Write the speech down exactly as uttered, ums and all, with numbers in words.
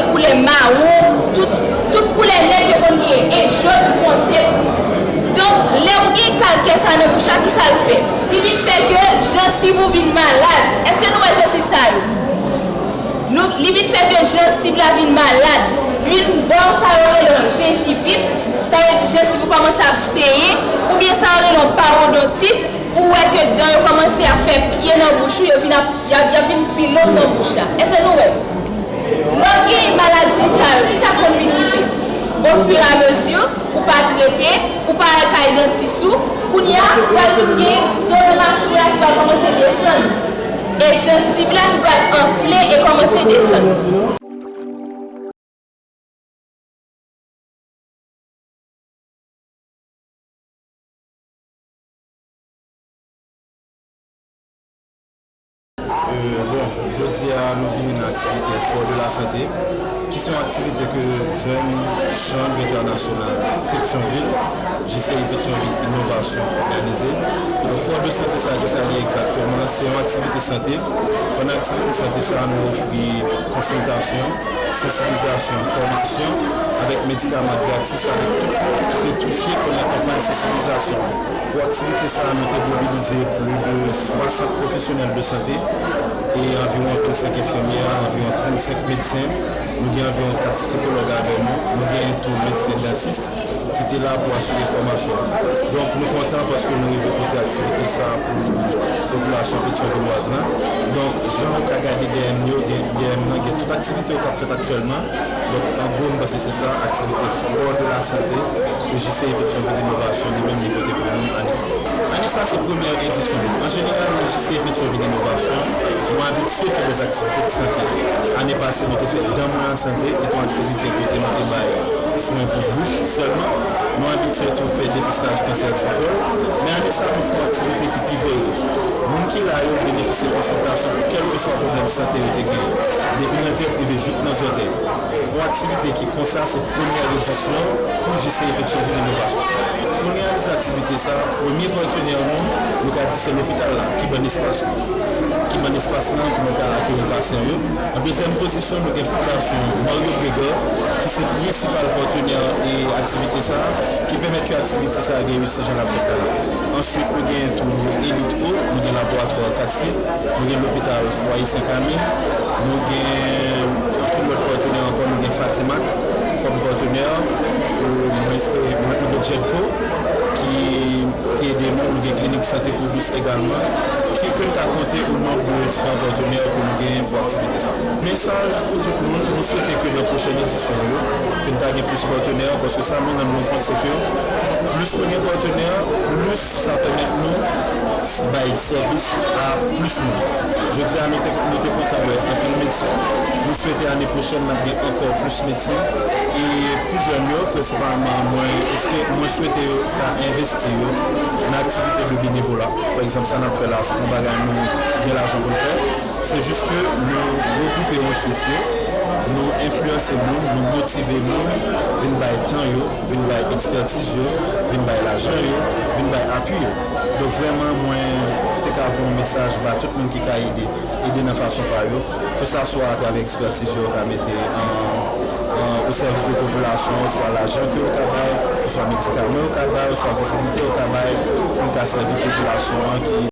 koulè mawon, tout, tout koulè nèg yo konn genyen, e jòn fonse. Donk, lè ou gen kalkè sa nan bouch la, kisa l fè? Li vin fè ke jansiv ou vin malad. Èske nou wè jansiv sa yo? Nou, li vin fè ke jansiv la vin malad. Li vin ba w sa yo rele yon jenjivit. Sa vle di jansiv ou kòmanse ap senyen, oubyen sa yo rele yon parodontit, ou wè ke dan yo kòmanse ap fè pye nan bouch ou, yo vin ap, y ap, y ap vin pi long nan bouch la. Èske nou wè? Lè w gen maladi sa yo, kisa k konn vin rive? Ofiramezi, ou pa trete, ou pa al kay dantis ou, kounye a, pral vin gen zo nan machwè a ki pral kòmanse desann. E jansiv la ki pral anfle e kòmanse desann. Euh, bon, jodi a nou vini nan aktivite Foire de la Santé, ki se yon aktivite ke Jeunes Chambres Internationales Petyonvil, J C I Petyonvil Inovasyon òganize. Donk, Foire de Santé sa, ki sa li ye egzakteman? Se yon aktivite sante. Pandan aktivite sante sa, nou ofri konsiltasyon, sansibilizasyon, fòmasyon avèk medikaman gratis avèk tout moun ki te touche pandan kanpay sansibilizasyon. Pou aktivite sa a, nou te mobilize plis de swasant pwofesyonèl de sante e anviwon vennsenk enfimyè, anviwon trannsenk medsen. Nou gen anviwon kat sikològ avè nou. Nou gen tou medsen dantis ki te la pou asire fòmasyon an. Donk, nou kontan paske nou rive pote aktivite sa a pou popilasyon petyonvilwaz lan. Donk, jan nou ka gade dèyè m yo, gen, dèyè m nan, gen tout aktivite yo k ap fèt aktyèlman. Donk, an gwo, m panse se sa, aktivite Foire de la Santé ke J C I Petyonvil Inovasyon li menm li pote pou nou ane sa. Ane sa, se premyè edisyon li. An jeneral, J C I Petyonvil Inovasyon, nou abitye fè dè aktivite de sante. Ane pase, nou te fè Dan mwen an sante, ki te yon aktivite kote nou te bay swen pou bouch sèlman. Nou abitye tou fè depistaj kansè di kòl, men ane sa, nou fè yon aktivite ki pi varye. Moun ki la yo benefisye konsiltasyon pou kèlkeswa pwoblèm sante yo te genyen, depi nan tèt rive jouk nan zòtèy. Yon aktivite ki konsa se premyè edisyon pou J C I Petyonvil Inovasyon. Pou reyalize aktivite sa, premye patnè nou, nou ka di se lopital la ki ban n espas nou, ki ban n espas lan pou nou ka akeyi pasyan yo. An dezyèm pozisyon, nou gen Fondasyon Mario Gregoire, ki se prensipal patnè e aktivite sa, ki pèmèt ke aktivite sa reyisi jan l ap fèt la. Answit, nou gen tou Elite Eau, nou gen Laboratwa Katye, nou gen lopital Fwaye Sen Kami, nou gen anpil lòt patnè ankò, nou gen Fatimac kòm patnè, mwen espere, nou gen Genco ki te ede nou, nou gen Klinik Sante Pwodous egalman, ki ke n ka konte o nonb de diferan patnè ke nou genyen pou aktivite sa. Mesaj pou tout moun, nou swete ke nan pwochèn edisyon yo, ke n ta gen plis patnè, paske sa nou rann nou kont se ke plis nou gen patnè, plis sa pèmèt nou bay sèvis a plis moun. Jodi a, nou te, nou te kontan wè anpil medsen. Nou swete ane pwochèn n ap gen ankò plis medsen. E pou jèn yo, prensipalman, mwen espe-, mwen swete yo ka envesti yo nan aktivite de benevola. Pa egzanp, sa n ap fè la, se pa yon bagay nou gen lajan pou n fè. Se jis ke nou regwoupe resous yo, nou enfliyanse moun, nou motive moun, vin bay tan yo, vin bay ekspètiz yo, vin bay lajan yo, vin bay apui yo. Donk, vrèman, mwen te ka voye yon mesaj ba tout moun ki ka ede, ede nan fason pa yo, keseswa atravè ekspètiz yo, yo ka mete an, an, o sèvis de popilasyon, oswa lajan ke yo ka bay, oswa medikaman yo ka bay, oswa vizibilite yo ka bay, pou n ka sèvi popilasyon an ki